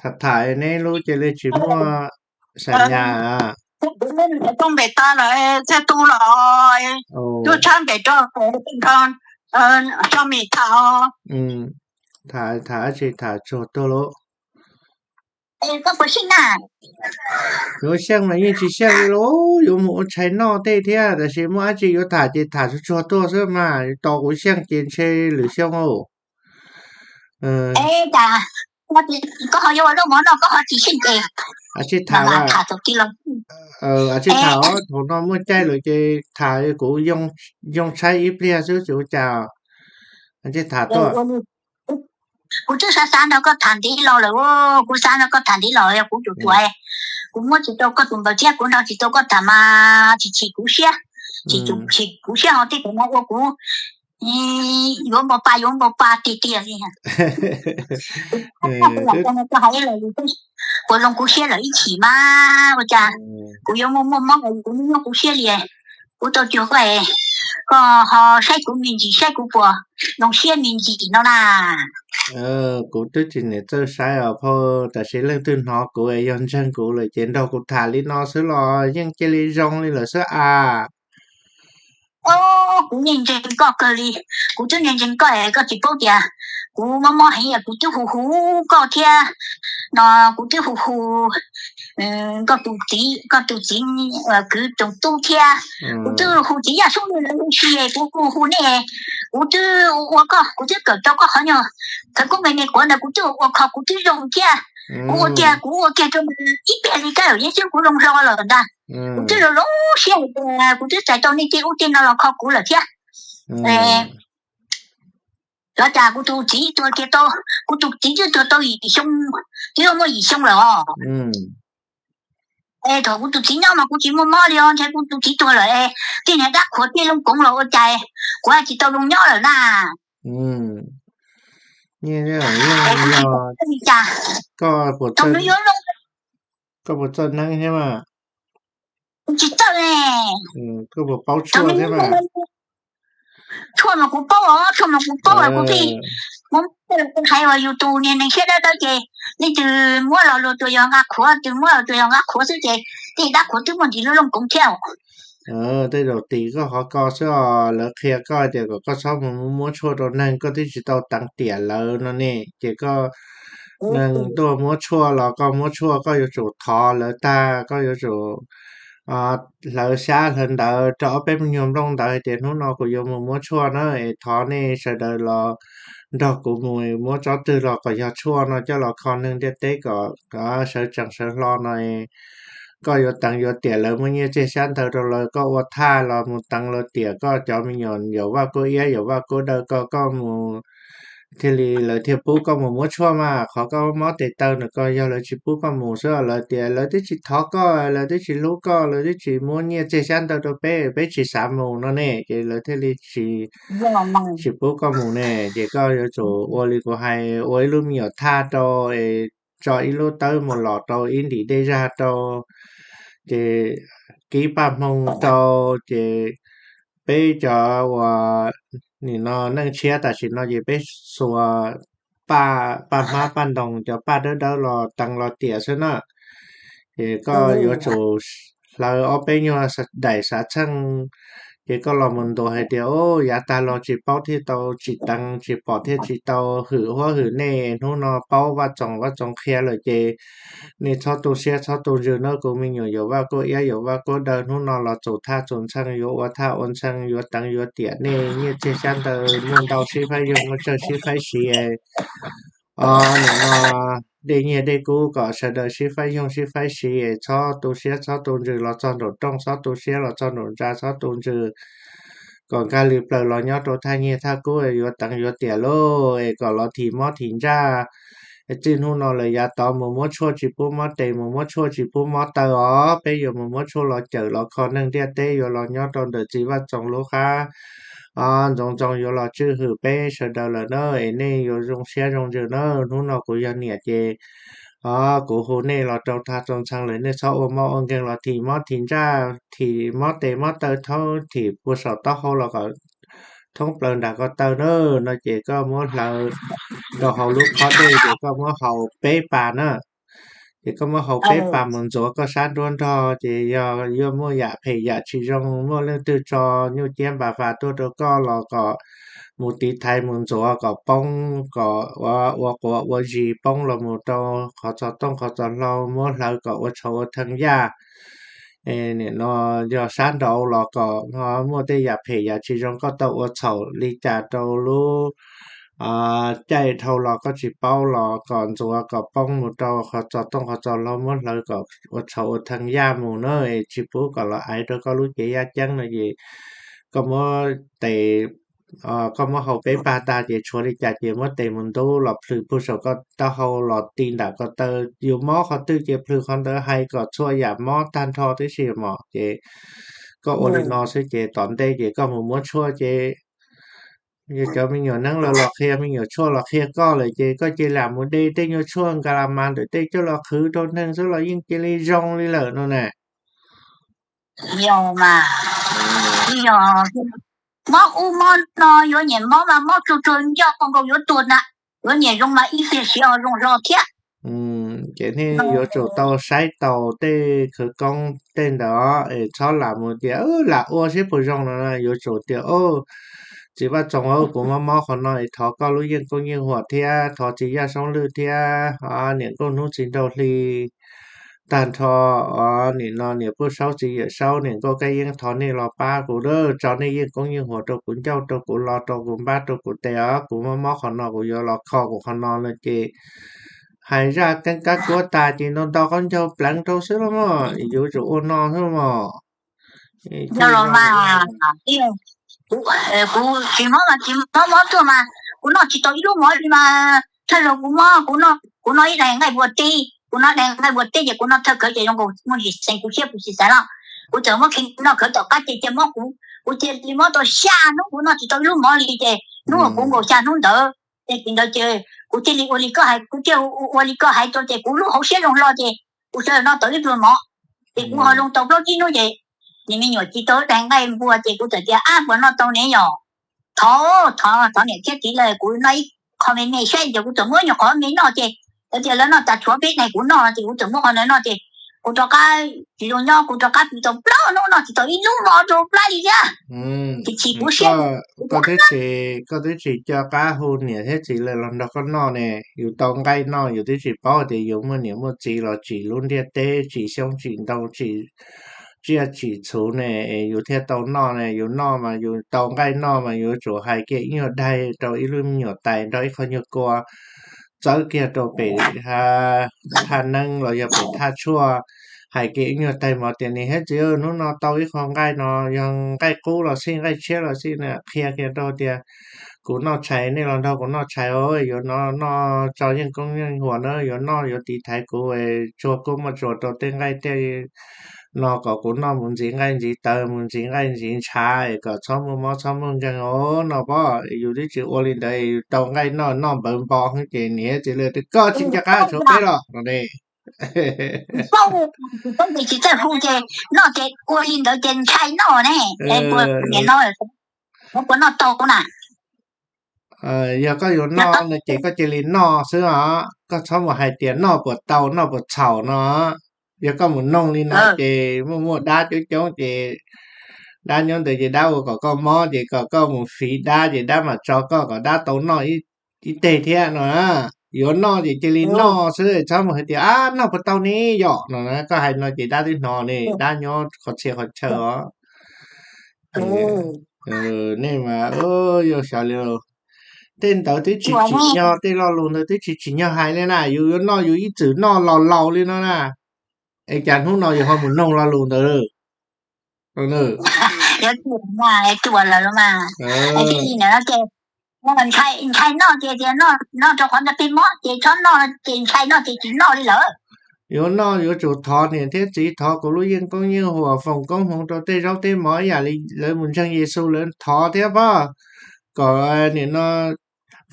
Tham tham neb lub cia li tsis muaj sam nyas. Tooj npem tas lawm thiaj tu los tuaj tshab npem rau, tso mis tham. Tham tham tsis tham tsuag tuaj lauj. Yuav xyeej mas yeej tsis xyeej li lauj, yuav mus ua tshais noj tej thiab, tab sis muaj dab tsi yuav tham ces tham tsuag tsuag tuaj xwb mas, tos kuv xyeej ces ntshe lwm xyoo. Koj ho yuav ua zaub mov noj koj ho tsis xyeej ces. Tsis tham, tsis tham, thaum no muaj caij lawm ces tham, kuv yoo tshaib ib pliag xwb tsis ua cas. Tsis tham tuaj. Kuv twb xav xav nrog koj tham ntev los lawm, kuv xav nrog koj tham ntev los yog kuv tus tuam, kuv muab tsis tau koj tus npaws thiab kuv nrog tsis tau koj tham mas tsis chim kuv siab, tsis chim kuv siab ho tej thaum no ua kuv yuav npau pa yuav npau pa tiag tiag li. Koj hais los puas zoo kuv siab lawm ib chim mas ua cas kuv yuav muaj muaj mob kuv nyob kuv siab li. Kuv tau cuag koj, koj ho saib kuv me ntsis saib kuv puas zoo siab me ntsis no na. Kuv twb tsis niam txawj saib os phauj, tab sis leej twg hnov kuv yog ntseeg kuv lawm ces nrog kuv tham li no xwb los yeej cia li zoo li lawm xwb as. Kuv yeej ntseeg koj kawg li, kuv twb ntseeg koj es koj tsis paub tias kuv mob mob heev es kuv twb hu hu koj thiab no, kuv twb hu hu koj tus txiv, koj tus txiv kwv tus tub thiab, kuv twb hu txiv Yaj Sub lawv si es kuv hu nej, kuv twb ua koj, kuv twb kawm tau koj qhov nyuag khawv koob me me quav ntawd kuv twb ua kho kuv twb zoo thiab. Kuv ua kiag kuv ua kiag rau ib pliag li kab yeeb xwb kuv zoo zog lawm ntag. Kuv twb zoo zoo siab, kuv twb txais tau nej tej ub tej no los kho kuv lawm thiab. Los cas kuv tus txiv tuag kiag tau, kuv tus txiv twb tuag tau yim xyoo, twb muaj yim xyoo lawm os. Es thaum kuv tus txiv nyob mas kuv tsis muaj mob li os, ntshe kuv tus txiv tuag lawm es tej niag dab qhuas tej looj koov los ua cas kuv tsis tau zoo nyob lawm na. Li cas? Koj puas txawj neeb thiab mas? Kuv tsis txawj. Koj puas paub tshuaj thiab mas? Tshuaj mas kuv paub os, tshuaj mas kuv paub os, kuv thiaj muab hais uas yus tus niag neeg siab dawb dawb ces leej twg muab los luag tuas yog nqa qhuav, twg muab los tuas yog nqa qhuav xwb ces tej dab qhuas twb muaj ntsis lub looj koov thiab. Tej zaum tim koj qhov ko xwb os, lawv qhia koj tias kom koj txhob mus muab tshuaj rau neeg, koj twb tsis tau teev tiam lawv no ne, ces koj, neeg tuaj muab tshuaj los koj muab tshuaj koj yuav tsum thov lawv tag, koj yuav tsum hlawv xyab hlawv ntawv rau ob peb me nyuag nplooj ntawd hais tias hnub no kuv yuav mus muab tshuaj na, es thov nej sawv daws los nrog kuv mus muab tsob twg los kom yog tshuaj no coj los kho neeg ntiaj teb kom sawv tsees sawv hlo no. Koj yuav teev yuav tiam lawv muaj nyiaj txiag xyab ntawv rau lawv, koj ua thaj los mus teev lawv tiam, koj cov me nyuam yaum vaj kuab iab yaum vaj kuab daw ko koj mus thiaj li lawv thiaj pub koj mus muab tshuaj mas. Qhov koj mob tes taw nws ko yog lawv tsis pub koj mus xwb, lawv tias lawv twb tsis thov koj, lawv twb tsis hlub koj, lawv twb tsis muab nyiaj txiag xyab ntawv rau peb, peb tsis xav mus no ne, ces lawv thiaj li tsis, tsis pub koj mus ne. Ces koj yuav tsum ua li kuv hais, ua ib lub me nyuam thaj rau es tso ib lub tawb mus los rau ib ntim dej zag rau, ces kib paj hmoo rau, ces peb cov uas nim no neej tshiab tam sim no ces peb xuas paj, paj hmab paj ntoos cov paj dawb dawb los teev los tiam xwb na. Ces koj yuav tsum hlawv ob peb nyuag daim xav txheej, ces koj los mus ntuas hais tias, o, yav tag los tsis paub thiaj tau tsis teev, tsis pom thiaj tsis tau hwm huab hwm nej, hnub no paub Vaj Txoos, Vaj Txoos qhia lawm ces nej txhob tu siab txhob tu ntsws nawb kuv me nyuam yaum vaj kuab iab yaum vaj kuab daw, hnub no los txus thaj txus ntxhee, yuav ua thaj ua ntxhee, yuav teev yuav tiam, nej nyiaj txiag xyab ntawv muaj ntau sib faib yoog, muaj tsawg sib faib siv. Nim no dej nyiaj dej kub kom sawv daws sib faib yoog sib faib siv, txhob tu siab txhob tu ntsws los txog nraum rooj, txhob tu siab los txog nraum ntxa, txhob tu ntsws, kom nkag li plaws los nyob rau thaj nyiaj thaj kub, yuav teev yuav tiam lauj, es kom los thim mob thim ntsaj. Txij hnub no lawm yav tod mus muab tshuaj tsis pub mob tes, mus muab tshuaj tsis pub mob taw os. Peb yuav mus muab tshuaj los cawm los kho neeg ntiaj teb, yuav los nyob rau ntawm txiv Vaj Txoos lub qab ntxoov ntxoo, yuav los tswj hwm peb sawv daws lawm na, es nej yuav zoo siab zoo ntsws na. Hnub no kuv yog niam ces kuv hu nej los rau thaj txoos ntxhees lawm, nej txhob ua mob ua nkeeg los thim mob thim ntsaj, thim mob tes mob taw, thaub thim puag saum taub hau los kom thoob plaws nram ko taw na, no ces koj muab hlawv rau hauv lub khob dej ces koj muab haus peb pas na. Ces koj muab haus peb pas mus ntxuav koj sab nruab nrog, ces yog yuav muaj yam phem yam tsis zoo, muaj leej twg tso nyuj ciab npas vas tuaj rau koj los kom mus tiv thaiv mus ntxuav kom poob, kom ua quav ua zis poob los mus rau qhov txos tooj qhov txos hlau, muab hlawv kom ua tshauv ua theej yaj. Nim no yog sab nraud los kom muaj tej yam phem yam tsis zoo koj tau ua txhaum li cas rau lub caij dhau los koj tsis paub los kom ntxuav kom poob mus rau qhov txos tooj qhov txos hlau, muab hlawv kom ua tshauv ua theej yaj mus na, es tsis pub kom los aiv rau koj lub cev yaj ceeb no ces koj muab tes, koj muab haus peb pas tag ces tshuav li cas ces muab tes mus ntub los plhws puag saum koj taub hau los ti nram ko taw, yus mob qhov twg ces plhws qhov ntawd, hais kom txhua yam mob tag nrho tib si mog. Ces koj ua li no xwb ces tom ntej ces koj mus muab tshuaj ces cov me nyuam neeb los los qhia, me nyuam tshuaj los qhia koj lawm ces koj cia li mus de tej nyuag tshuaj nka la mas ntawm tej coj los qhwv rau neeg xwb los yeej cia li zoo li lawm no na. Yog mas, yog mob ub mob no yuav nyiam mob mas mob tsuag tsuag ncoj nkaus yuav tuag na, yuav nyiam zoo mas ib pliag siav ho zoo hlo thiab. Ces nej yuav tsum tau saib taus tej khawv koob tej ntawd es txhob lam mus tias lam ua seb puas zoo no, yuav tsum tias txiv Vaj Txoos, kuv mob mob qhov no es thov koj lub yeej koob yeej huam thiab thov txiv Yaj Soob Lwj thiab niam nkauj hnub txiv nraug hli tag nrho, nim no niam Pub Saub txiv Yawm Saub niam nkauj Kab Yeeb, thov nej los pab kuv, tso nej yeej koob yeej huam rau kuv ncauj rau kuv lo rau kuv npab rau kuv tes os, kuv mob mob qhov no kuv yuav los kho kuv qhov no no ces hais zaj keeb kab kuab tas ces nto nto qaub ncaug pleev rau xwb los mas, yuav tsum ua no xwb mog. Yog los mas, kuv tsis mob mas tsis mob mob tuaj mas kuv noj tsis tau ib lub mov li mas thawj zaug kuv mob, kuv noj ib daim nqaij npua teb, kuv noj daim nqaij npua teb ces kuv noj thawj khawv ces zoo nkaus muaj ntsis xeev kuv siab kuv tsis xav noj. Kuv txawm muab khi noj khawv tom qab ces cia mob kuv, kuv cia li mob tau xya hnub kuv noj tsis tau ib lub mov li ces hnub uas kuv nkaus xya hnub ntawd ces thaum ntawd ces kuv thiaj li ua li koj hais, kuv thiaj ua li koj hais rau ces kuv lub hauv siab zoo hlo ces kuv sawv daws noj tau ib pluag mov. Ces kuv ho zoo tau plaub tsib hnub ces niag me nyuam tsis tau daim nqaij npua ces kuv txawm tias ab puas noj tau ne yom. Thov, thov niam thiab txiv lawv, kuv noj ib qho me me saib ces kuv txawm muab nyuag qhov me noj ces lawv tias lawv noj tas tshuav peb daim kuv noj ces kuv txawm muab qhov ntawd noj ces kuv rov qab tsis zoo nyob, kuv rov qab pw tau plaub hnub noj tsis tau ib lub mov rau plab li thiab. Ces chim kuv siab. Koj twb tsis, koj twb tsis coj qab hu niam thiab txiv lawv los nrog koj noj ne, yus tau nqaij noj yus twb tsis paub tias yus muaj niam muaj txiv los tsim lub ntiaj teb tsim xyoob tsim ntoo tsim tsiaj tsim txhu ne, yus thiaj tau noj ne, yus noj mas yus tau nqaij noj mas yuav tsum hais kiag ib nyuag daig rau ib lub me nyuam tais nrog ib qho nyuag kua txawb kiag rau pem thaj neeb los yog pem thaj tshuaj, hais kiag ib nyuag daig mov tias niam thiab txiv, hnub no tau ib qho nqaij no, yog nqaij qub los xij nqaij tshiab los xij, qhia kiag rau tias kuv noj tshais, nej los nrog kuv noj tshais os, yuav noj tso yeej koob yeej huam na, yuav noj yuav tiv thaiv kuv, tsuag koob muaj tsuag rau tej nqaij tej no kom kuv noj mus ntxiv nqaij ntxiv tawv mus ntxiv nqaij ntxiv ntshav es kom txhob muaj mob txhob muaj nkeeg os no pob. Yus twb tsis ua li ntawd, yus tau nqaij noj noj npawv npo xwb ces niam thiab txiv lawv tias koj tsis nco qab tshuav peb los no ne. Tsis txawj hu ces noj ces ua li ntawd ces ntshai noj ne. Puas noj tau na? Yog koj yuav noj no ces koj cia li noj xwb os, koj txhob mus hais tias noj puas tau noj puas txhaum no. Yog koj mus noog li no ces muaj muaj dab coob coob ces dab nyob ntawd ces dab ua kom koj mob ces kom koj mus fiv dab ces dab mam tso koj kom dab tau noj ib teg thiab no. Yuav noj ces cia li noj xwb, txhob mus hais tias ab noj puas tau ne yom no, koj hais no ces dab twb hnov ne, dab nyob qhov txhia qhov chaw os. Nej mas yog xyov li, tej ntawd twb tsis tsim nyog, tej lo lus ntawd twb tsis tsim nyog hais li na, yus yuav noj yus ib txwm noj laus laus li no na, es cas hnub no yus ho mus noog lo lus ntawd. Yog ua lawm mas, li ntawd ces ntshai noj ces tias noj rau qhov ntawd peb mob ces txhob noj ces ntshai noj ces tsis noj li lawm. Yuav noj yuav tsum thov niam thiab txiv, thov kuv lub yeej koob yeej huam, foom koob hmoov rau tej zaub tej mov ib yam li lawv mus ntseeg Yexus lawv thov thiab pob, kom nim no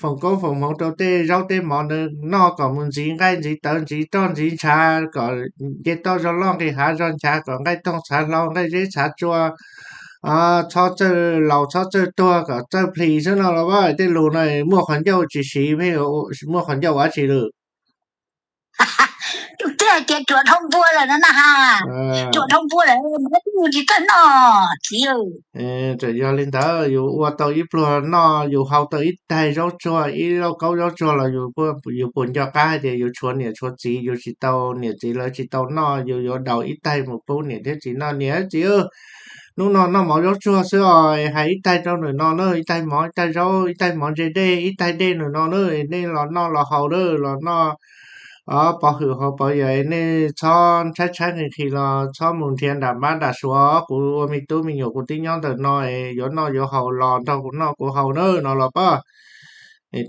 foom koob foom hmoov rau tej zaub tej mov ntawd noj kom mus ntxiv nqaij ntxiv tawv ntxiv roj ntxiv ntshav, kom nce toj zog loj nqis hav zog nchav, kom nqaij toog txhav hlau nqaij zeb txhav tsua, txhob txawj laus txhob txawj tuag kom txawj plis xwb no los pab. Tej lus no muaj qhov ncauj tsis siv pheej muaj qhov ncauj ua tsi lawm. Twb hais tias ruam dhau npua lawm no na ha. Ruam dhau npua lawm, tsis txawj noj txiv. Txawm yog li ntawd yus ua tau ib pluag noj, yus hau tau ib taig zaub tsuag, ib lauj kaub zaub tsuag los yus puas nco qab hais tias yus tshuav niam tshuav txiv, yus tsis tau, niam txiv lawv tsis tau noj, yus yuav daus ib taig mus pub niam thiab txiv noj. Niam txiv, hnub no noj mov zaub tsuag xwb os, hais ib taig rau nram no na, ib taig mov, ib taig zaub, ib taig mov ntse dej, ib taig dej nram no na, nej los noj los haus na, los noj pov hwm hauv pov yam, nej txhob tshaib tshaib nqhis nqhis los txhob mus nrhiav nram mab nram suav, kuv ua me tub me nyuam kuv twb nyob ntawm no, yuav noj yuav haus los nrog kuv noj kuv haus na no los pab.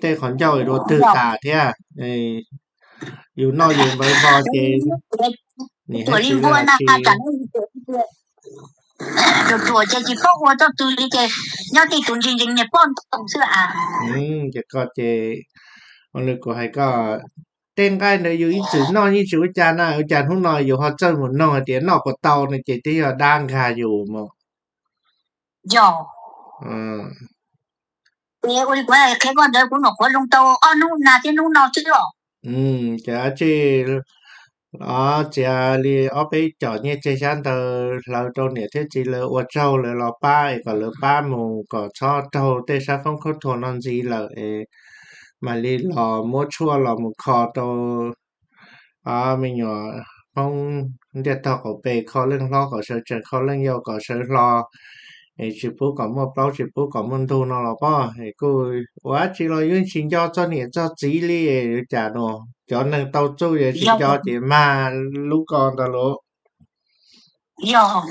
Tej qhov ncauj dua twg tas thiab, yus noj yus npawv npo ces nim hais tsis li tsis ruam ces tsis paub ua txoj twg li ces nyob tej tus ntse ntsees niag poj ntxoog xwb a. Ces koj ces ua li kuv hais koj, tej nqaij ntawd yus ib txwm noj yeej tsis ua cas na, ua cas hnub no yus ho txawj mus noog hais tias noj puas tau no ces twb yog dab nkag yus mus. Yog. Ua li kuv qhia koj ntawd kuv nyuam qhuav zoo tau ob hnub na thiab hnub no xwb os. Ces txiav li ob peb com nyiaj txiag xyab ntawd hlawv rau niam thiab txiv lawv ua tsaug lawv los pab es kom lawv pab mus kom txhob raug tej sab foob khaub thuas no ntxiv lawm es mam li los muab tshuaj los mus kho rau me nyuam Hmoob ntiaj tog qaum pes, kho leej hlob kom sawv tsees, kho leej yau kom sawv hlo, es tsis pub kom muaj plaub tsis pub kom muaj ntug no los pab. Es kuj ua dab tsi los yeej tsis nco txog niam txog txiv li, yuav cas no, cov neeg tau txuj yuav tsis nco ces mag lub ko ntawd lauj. Yog,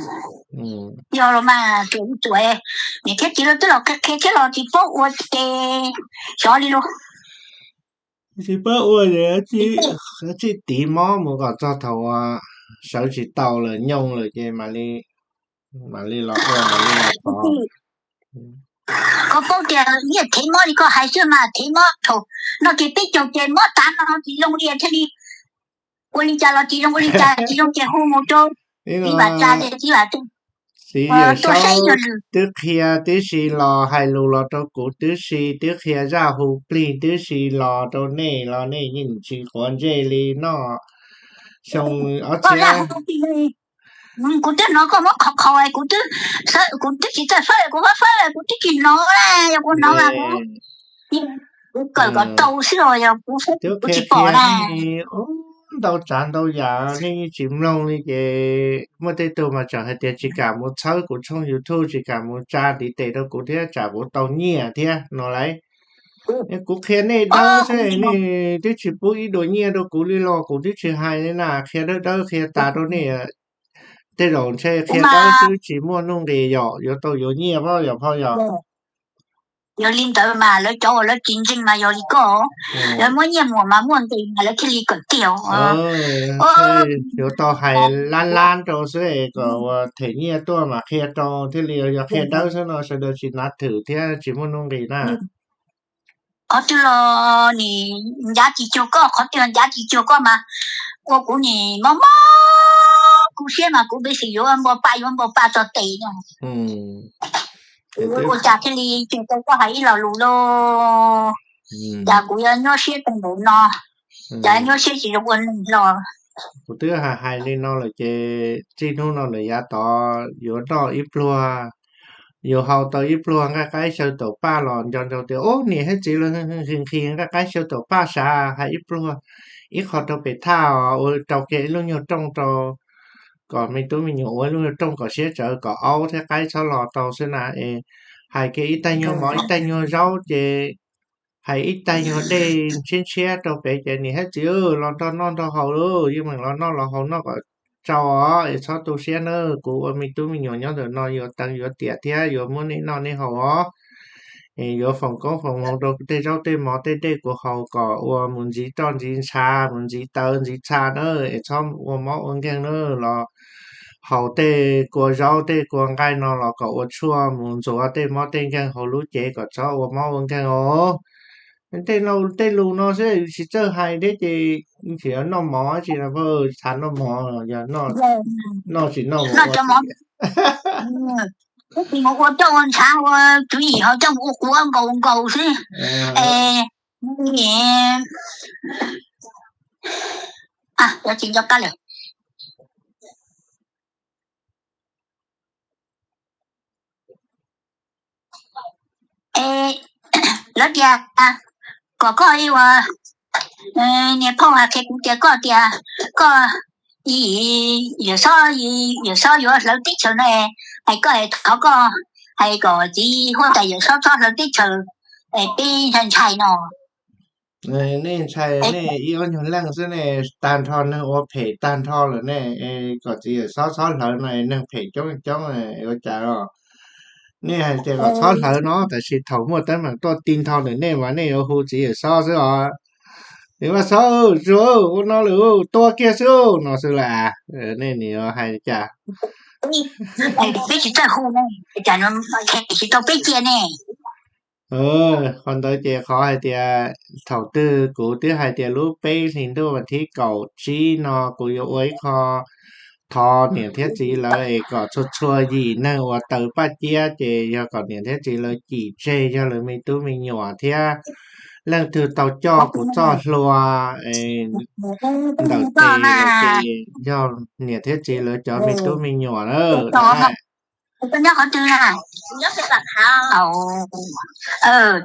yog los mas tsuam tsuam, niam thiab txiv lawv twb los qhia qhia thiab los tsis paub ua ces xyov li lauj. Tsis paub ua ces txij tiv mob mus kom txog thaum uas sawv tsis tau lawm nyoos lawm ces mam li los ua mam li los thov. Koj paub tias nyiaj thev mob li koj hais xwb mas thev mob thaum no ces peb caug ces mob tav no tsis zoo li thiaj li ua li cas los tsis zoo, ua li cas tsis zoo ces hu mus rau txiv Vam Tsa ces txiv Vam Tsa tuaj saib ib nyuag lwm. Twb qhia tib si los hais lus los rau kuv tib si, twb qhia zaj hu plig tib si los rau nej los nej yeej tsis quav ntsej li no. Xyoo ob txhiab kuv twb hnov koj muab qhov qhov kuv twb, kuv twb tsis txawj fawb, kuv fawb fawb kuv twb tsis hnov, yog kuv hnov mas kuv, kuv kawm kom tau xwb os, yog kuv fawb kuv tsis pom na. Ntau tsav ntau yam nej yeej tsis mloog li ces muaj tej tug mas tseem hais tias tsis kam mus txhawb kuv tshooj YouTube, tsis kam mus tsa ntiv tes rau kuv thiab tsam kuv tau nyiaj thiab no lauj. Kuv qhia nej dawb xwb, nej twb tsis pub ib duas nyiaj rau kuv li los kuv twb tsis hais li na, qhia dawb dawb qhia tas rau nej. Tej zaum ntshe qhia dawb xwb tsis muaj nuj nqis yom, yuav tau yuav nyiaj pab yom phauj yom. Yog li ntawd mas lawv cov uas lawv tsis ntseeg mas yog li koj, lawv muab nyiaj muag mas muaj nqis mas lawv thiaj li kawm kiag. Yuav tau hais lab lab rau xwb es kom ua them nyiaj tuaj mas qhia rau thiaj li, yog qhia dawb xwb no sawv daws tsis nav thwm thiab tsis muaj nuj nqis na. Qhov twg los nim ncav tsis cuag koj, qhov twg los ncav tsis cuag koj mas ua kuv nim mob mob kuv siab mas kuv peb sim yuav npau pa, yuav npau pa txog tes no. Ua cas thiaj li tsis tau koj hais ib lo lus lauj? Cas kuv yuav nyuaj siab tag npaum no, cas nyuaj siab tsis zoo ua neeg los. Kuv twb hais hais li no lawm ces txij hnub no lawm yav tod yuav noj ib pluag, yuav haus tau ib pluag nqaij qaib xyaw taum paj los nco ntsoov tias ub niam thiab txiv lawv nqhis nqhis nqaij qaib xyaw taum paj sav, hais ib pluag ib qho rau pem thaj os, ua rau kiag ib lub nyuag rooj rau, kom me tub me nyuam ua ib lub nyuag rooj kom siab tsawv kom aub thiab qaib txhob los tau xwb na es. Hais kiag ib taig nyuag mov ib taig nyuag zaub ces hais ib taig nyuag dej ntshiab ntshiab rau pem ces niam thiab txiv los nrog noj nrog haus lauj, yeej meem los noj los haus noj kom tsau os es txhob tu siab nawb. Kuv ua me tub me nyuam nyob ntawm no yuav teev yuav tiam thiab yuav muab nej noj nej haus os. Es yuav foom koob foom hmoov rau tej zaub tej mov tej dej kuv haus kom ua mus ntxiv roj ntxiv ntsha, mus ntxiv tawv ntxiv txha na, es txhob ua mob ua nkeeg na. Los haus tej kua zaub tej kua nqaij no los kom ua tshuaj mus ntxuav tej mob tej nkeeg hauv lub cev kom txhob ua mob ua nkeeg os. Tej no tej lus no xwb tsis txawj hais thiab ces tsis noj mov tsis no, txhav noj mov, yog noj tsis noj mov. Mus ua roj ua ntshav ua tswv yim ho coj mus ua quav nkaus nkaus xwb. Es, tsis nco qab lawm. Es lawv tias kom koj ua niam phauj hais qhia kuv tias koj tias koj Yawm Xob, Yawm Xob yuav hlawv teb chaws no, hais koj thov koj hais kom txiv huab tais Yawm Xob txhob hlawv teb chaws, peb ntshai ntshai no. Nej ntshai nej ib ob nyuag leej xwb ne, tag nrho neeg ua phem tag nrho lawm ne, kom txiv Yawm Xob txhob hlawv no neeg phem coob coob ua cas os. Nej hais tias kom txhob hlawv no, tab sis thaum muaj teeb meem tuaj ti nrho ntawm nej mas nej yuav hu txiv Yawm Xob xwb os. Txiv Vaj Xob, tsuag ua no lawm, tua kiag xwb no xwb las. Nej nim yuav hais cas? Peb tsis txawj hu, tsis tau peb cia ne. Qhov ntawd ces qhov hais tias thaum twg kuv twb hais tias lub peb hlis ntuj vas thib kaum tsib no kuv yuav ua ib qho thov niam thiab txiv lawv es kom txhua txhua yim neeg uas tawm Paj Ciab ces yog kom niam thiab txiv lawv cim tseg yog lawv me tub me nyuam thiab leej twg tau coj kuv txoj hlua ntawm tes ces yog niam thiab txiv lawv cov me tub me nyuam na.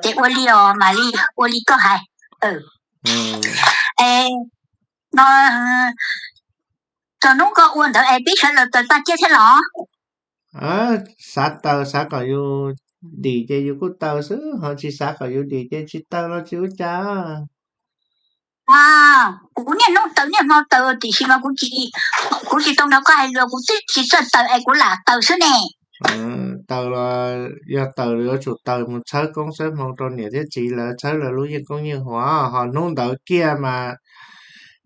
Ces ua li os, mam li ua li koj hais. No, txog hnub koj ua ntawd es peb sawv daws tawm Paj Ciab thiab los? Xav tawm, xav kom yus dim ces yus kuj tawm xwb, ho tsis xav kom yus dim ces tsis tawm los tsis ua cas. Kuv niaj hnub tawm niaj hmo tawm tiam sis mas kuv tsis, kuv tsis tau nrog koj hais lus, kuv twb tsis txawj tawm es kuv lam tawm xwb ne. Tawm los yog tawm yuav tsum tawm mus txhawb koob txhawb hmoov rau niam thiab txiv lawv, txhawb lawv lub yeej koob yeej huam, ho hnub ntawd kiag mas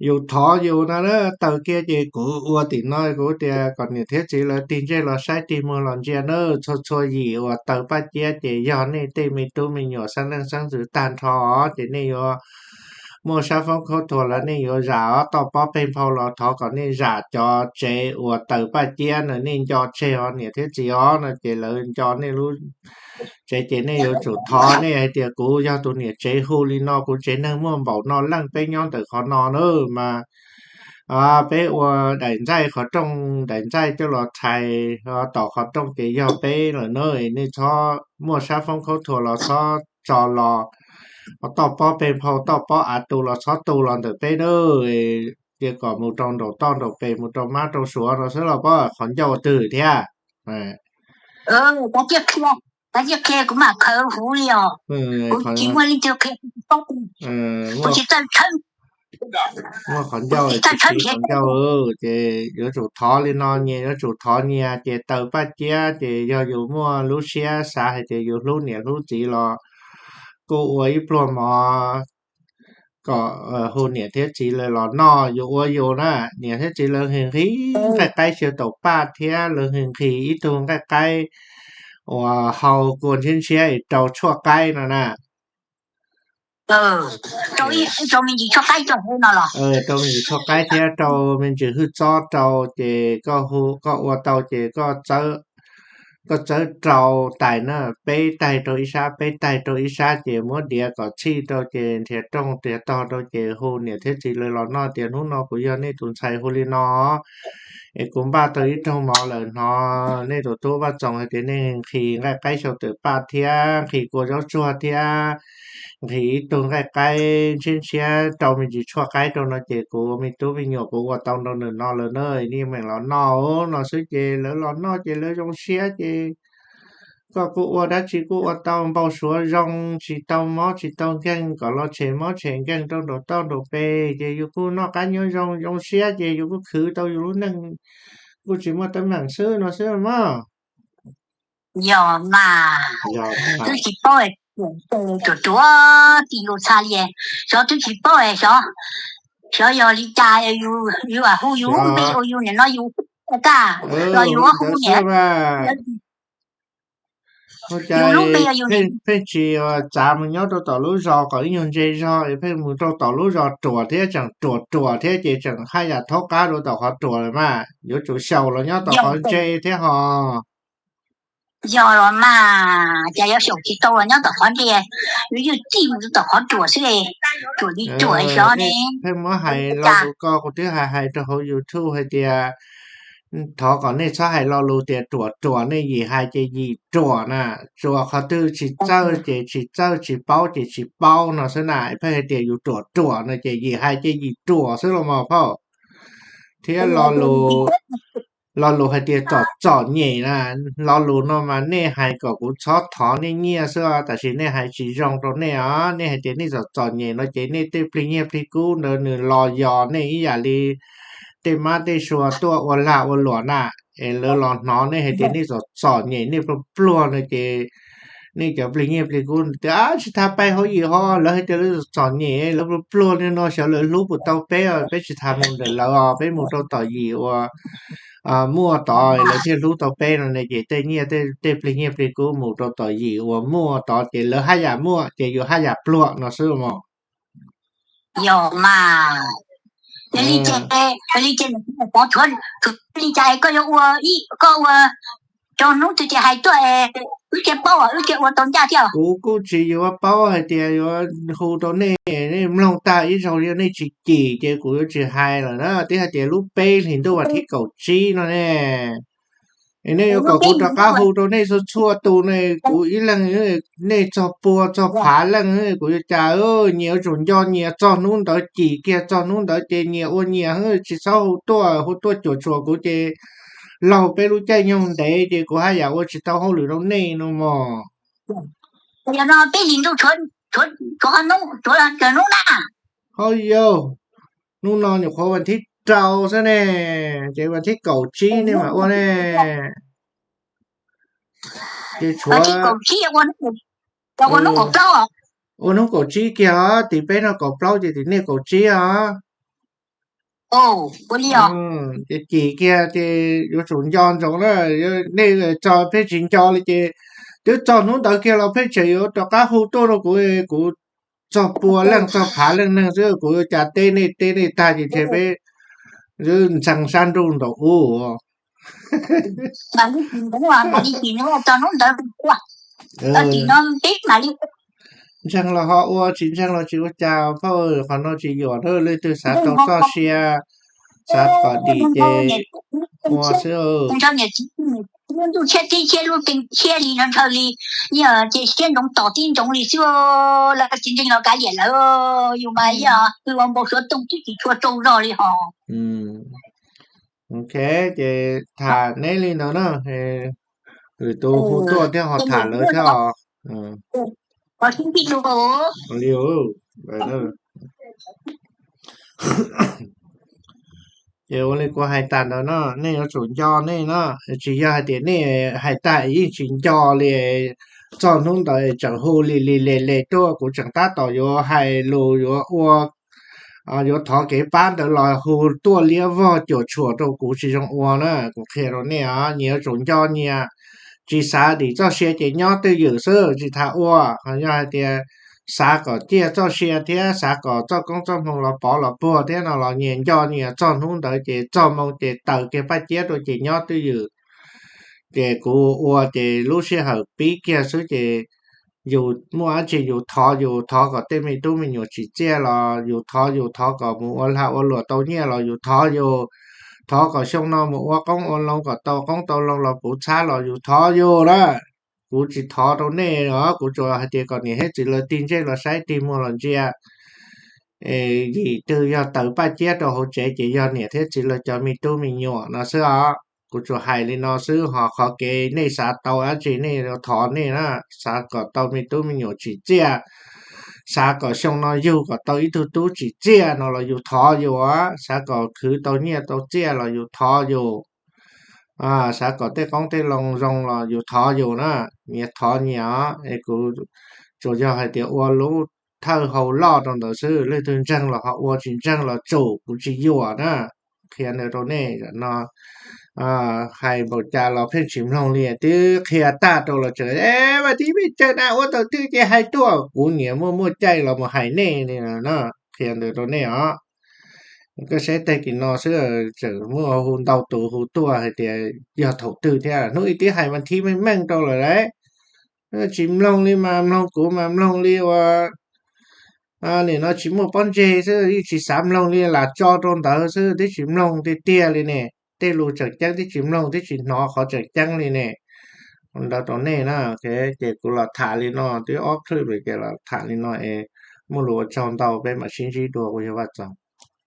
yus thov yus no, tawm kiag ces kuv ua tim no kuv tias kom niam thiab txiv lawv tig ntsej los saib tig muag los ntsia na, txhua txhua yim uas tawm Paj Ciab ces yog nej tej me tub me nyuam xeeb leej xeeb ntxwv tag nrho, ces nej yuav muaj sab foob khaub thuas los nej yuav zam os, toj pob peg nphau los thov kom nej zam cov tsev uas tawm Paj Ciab na, nej nco tseg os niam thiab txiv os no ces lawv nco nej lub tsev ces nej yuav tsum thov, nej hais tias kuv yog tus niam tsev hu li no, kuv tsev neeg muaj npaum no leej, peb nyob ntawm qhov no na mas peb ua daim ntxaij, qhov rooj daim ntxaij coj los thais tom qhov rooj ces yog peb lawm na, nej txhob muaj sab foob khaub thuas los txhob tso los, toj pob peg nphau toj pob av tu los txhob tu los ntawm peb na, cia kom mus rau nraum toj nraum pes mus rau mab rau suav no xwb los pab qhov ncauj twg thiab. Kav cia qhia, kuv mam khaws huv li os. Kuv tsis muaj leej twg qhia, kuv tsis txawj tshawb, muaj qhov ncauj tsis qhov ncauj ces yuav tsum thov li no, nyias yuav tsum thov nyias ces tawm Paj Ciab ces yog yus muaj lub siab xav hais tias yus hlub niam hlub txiv los kuj ua ib pluag mov kom hu niam thiab txiv lawv los noj, yus ua yus na, niam thiab txiv lawv nqhis nqhis nqaij qaib xyaw taum paj thiab lawv nqhis nqhis ib tug nqaij qaib uas hau kua ntshiab ntshiab es rau tshuaj qaib no na. Rau me ntsis tshuaj qaib thiab rau me ntsis hwj txob rau ces koj ua tau ces koj txawb rau tais na, peb tais rau ib sab peb tais rau ib sab ces muab diav kom txhij rau ces nrhiav rooj nrhiav tog rau ces hu niam thiab txiv lawv los noj tias hnub no kuv yog nej tus ntxhais hu li no es kuv npaj tau ib rooj mov lawm, hnov nej tus tub Vaj Txoos hais tias nej nqhis nqaij qaib xyaw tawm paj thiab nqhis kua zaub tsuag thiab nqhis ib tug nqaij qaib ntshiab ntshiab rau me ntsis tshuaj qaib rau no ces kuv ua me tub me nyuam kuv ua tau nrau ntawm no lawm na, nej meem los noj no xwb ces lawv los noj ces lawv zoo siab ces koj kuj ua dab tsi kuj ua tau npau suav zoo, tsis tau mob tsis tau nkeeg, kom los tshem mob tshem nkeeg rau nraum toj nraum pes ces yus kuj noj qab nyob zoo zoo siab ces yus kuj khwv tau yus lub neej, kuj tsis muaj teeb meem xwb no xwb mog. Yog mas, twb tsis paub, ruam ruam tim yus txha li, xyov twb tsis paub, xyov, xyov yog li cas yus hu yus lub npe ua yus nim no yus kaj los yus hu niam. Ua cas pheej tsis txav mus nyob rau tom lub zos kom ib nyuag ntse zog es pheej mus rau tom lub zos ruam thiab tseem ruam ruam thiab ces tseem haj yam thaub qab rau tom qhov ruam lawm mas yuav tsum xyaum los nyob tom qhov ntse thiab ho. Yog los mas cas yuav xyaum tsis tau los nyob tom qhov ntej, yuav ywj txij mus rau tom qhov ruam xwb, ruam li ruam xyov ne. Pheej muab hais lo lus ko kuv twb hais hais rau hauv YouTube hais tias thov kom nej txhob hais lo lus tias ruam ruam, nej yim hais ces yim ruam na. Tsuas qhov twg tsis txawj ces tsis txawj, tsis paub ces tsis paub no xwb na. Pheej hais tias yus ruam ruam no ces yim hais ces yim ruam xwb los mas phauj. Thiab lo lus, lo lus hais tias txom txom nyem na, lo lus no mas nej hais kom kuv txhob thov nej nyiaj xwb, tab sis nej hais tsis zoo rau nej os. Nej hais tias nej txom txom nyem no ces nej tej plig nyiaj plig kub ntawd nws los yos nej ib yam li tej mab tej sua tuaj ua lag ua luam na, es lawv los hnov nej hais tias nej txom txom nyem, nej pluag pluag no ces nej cov plig nyiaj plig kub tias tsis tas pais hauv yim ho, lawv hais tias lawv txom txom nyem, lawv pluag pluag li no xyov lawv hlub puas tau peb os, peb tsis tas mus ntawm lawv os, peb mus rau tom yim uas muaj tod lawv thiaj hlub tau peb no ne. Ces tej nyiaj tej plig nyiaj plig kub mus rau tom yim uas muaj tod ces lawv haj yam muaj ces yus haj yam pluag no xwb mog. Yog mas, yog li ces, yog li ces, tshuav li cas koj yuav ua, koj ua rau hnub twg ces hais tuaj, wb thiaj paub, wb thiaj ua tau ncaj thiab. Kuv kuj tsis yuav paub hais tias yuav hu rau nej, nej mloog tag ib zaug yog nej tsis cim ces kuv yuav tsis hais lawm na. Twb hais tias lub peb hlis ntuj vas thib kaum tsib no ne, es nej yuav kom kuv rov qab hu rau nej txhua txhua tus ne, kuv ib leeg, nej txog pua txog phav leej, kuv yuav cas, nyias yuav tsum nco nyias, txog hnub ntawd cim kiag, txog hnub ntawd ces nyias ua nyias, tsis txhob hu tuaj, hu tuaj cuam tshuam kuv ces laug peb lub caij nyoog ntev ces kuv haj yam ua tsis tau hauj lwm rau nej no mog. Yog no peb hlis ntuj tshuav, tshuav hnub na. Ho yog, hnub no nyuam qhuav vas thib rau xwb ne, ces vas thib kaum tsib nej mam ua ne. Ces tshuav ua hnub kaum tsib kiag os, tim peb no kaum plaub ces tim nej kaum tsib os. Ces cim kiag ces yuav tsum nco ntsoov na. Nej txog pheej tsis nco li ces twb txog hnub ntawd kiag los pheej tseem yuav rov qab hu tuaj rau kuv, kuv txog pua leej txog phav leej neeg xwb, kuv yuav cas teb nej, teb nej tag ces ntshe peb ntxeev sab ntuj ntaum ub. Ntxeev los ho ua, tsis ntxeev los tsis ua cas phauj, qhov no tsis yuam na. Leej twg xav tau txoj sia, xav kom dim ces ua xwb. Ntuj tshiab tib tshiab lub teev tshiab li no ntshaw li, ces siab ntsoov tos tib ntsoov li xwb, lawv tsis ntseeg los kav liam lawm, yus mas yog ua npau suav tooj twb tsis tshua tsaug zog li hos. Ok, ces tham neb li ntawd na, lwm tus hu tuaj thiab ho tham lawv thiab os. Li, ces ua li kuv hais tas ntawd no, nej yuav tsum nco nej no, tsis yog hais tias nej hais tas yeej tsis nco li, txog hnub ntawd tseem hu li li le le tuaj, kuv tseem tab tom yuav hais lus yuav ua, yuav thov kev pab ntawd los hu tuaj liab vog cuam tshuam rau kuv tsis zoo ua na. Kuv qhia rau nej os, nyias yuav tsum nco nyias, tsis xav dim txoj sia ces nyob twj ywm xwb tsis tas ua. Yog hais tias xav kom ciaj txoj sia thiab xav kom txoj koob txoj hmoo los pov los puag thiab no los nyias nco nyias, txog hnub ntawd ces txog moo ces taws kiag paj ciab rau ces nyob twj ywm. Ces kuv ua ces lub sij hawm pib kiag xwb ces yus muaj dab tsi yus thov, yus thov kom tej me tub me nyuam tsim txiaj los yus thov, yus thov kom mus ua lag ua luam tau nyiaj los yus thov yus, thov kom xyoo no mus ua qoob ua loo kom tau qoob tau loo los puv txhab los yus thov yus na. Kuv tsis thov rau nej os, kuv tsuas hais tias kom niam thiab txiv lawv tig ntsej los saib, tig muag los ntsia. Yim twg yog taws paj ciab rau hauv tsev ces yog niam thiab txiv lawv cov me tub me nyuam no xwb os. Kuv tsuas hais li no xwb, ho qhov kev nej xav tau dab tsi nej yuav thov nej na, xav kom tau me tub me nyuam tsim txiaj, xav kom xyoo no yug kom tau ib tug tub tsim txiaj no los yus thov yus, xav kom khwv tau nyiaj tau txiaj los yus thov yus, xav kom tej qoob tej loo zoo los yus thov yus na, nyias thov nyias os. Es kuv tsuas yog hais tias ua lub thawj hau loj rau ntawd xwb, leej twg ntseeg los ho ua, tsis ntseeg los tsum, kuv tsis yuam na. Qhia ntawd rau nej no, hais npaum cas los pheej tsis mloog li, twb qhia tag rau los tseem, mas tib peb caug na ua tau twg ces hais tuaj, kuv niam muaj muaj caij los mus hais nej li no. Qhia ntawd rau nej os. Koj saib tag kis no xwb tseem muaj hu ntau tus hu tuaj hais tias yog thaum twg thiab, hnub ib tib hais mas thib meej meej rau lawm lauj. Tsis mloog li mas mloog kuv mas mloog li uas nim no tsis muaj pob ntseg xwb, yeej tsis xav mloog li, lam tso rau ntawd xwb twb tsis mloog tiag tiag li ne. Tej lus tseem ceeb twb tsis mloog, twb tsis hnov qhov tseem ceeb li ne. Ntawd rau nej na, ces kuv los tham li no twb ob clip lawm, ces los tham li no es muaj lus ua tsaug ntau, peb mam sib ntsib dua, ua yog vaj txaug.